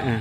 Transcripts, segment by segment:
ອ່າ.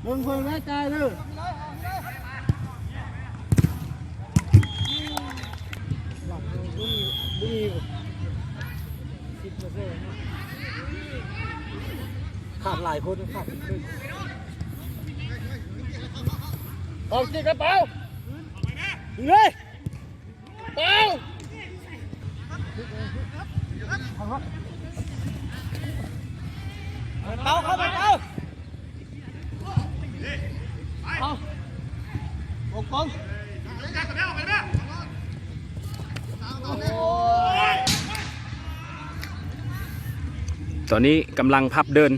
ເບິ່ງເພິ່ນໄວ້ຈ່າຍເດີ ຂາດຫຼາຍຄົນ ຂາດ ອອກຈິກກະເປົາ ຍິງເລີຍ ເປົາ ເປົາ ເຂົ້າໄປເປົາ ເອົາ ກົງໆ ຕອນນີ້ກຳລັງພັບເດີ່ນ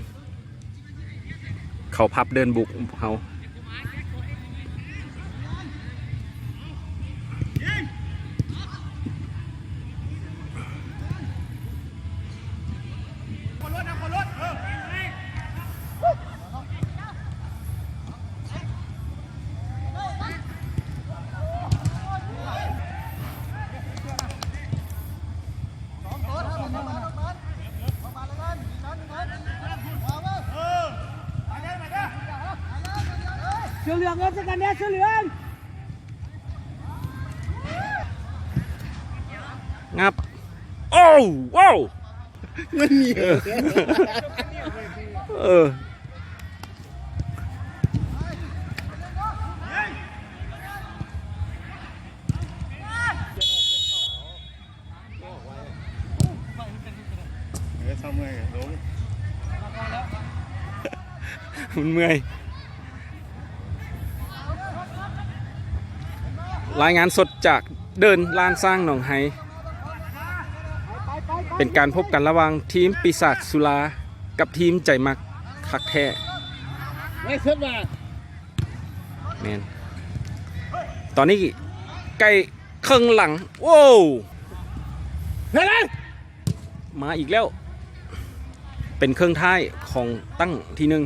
ເຂົາພັບເດີ່ນບຸກເຮົາ. ເສື້ອເຫຼືອງເອີ້ນໃສ່ກັນແດ່ ເສື້ອເຫຼືອງ ງັບ ໂອ້ ໂອ້ ມັນໜີ ເອີ ເອີ. ເອີ ເຊົາເມື່ອຍລົງ ມັນເມື່ອຍ. ລາຍງານສົດຈາກເດີ່ນລ້ານຊ້າງໜອງໄຮ ເປັນການພົບກັນລະຫວ່າງທີມປີສາດສຸລາ ກັບທີມໃຈມັກຄັກແທ້ ແມ່ນ ຕອນນີ້ໃກ້ ເຄິ່ງຫຼັງ ໂອ້ ມາອີກແລ້ວ ເປັນເຄິ່ງທ້າຍຂອງຕັ້ງທີໜຶ່ງ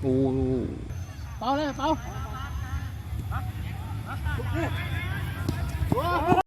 ໂອ້ ເປົ່າເລີຍ ເປົ່າ.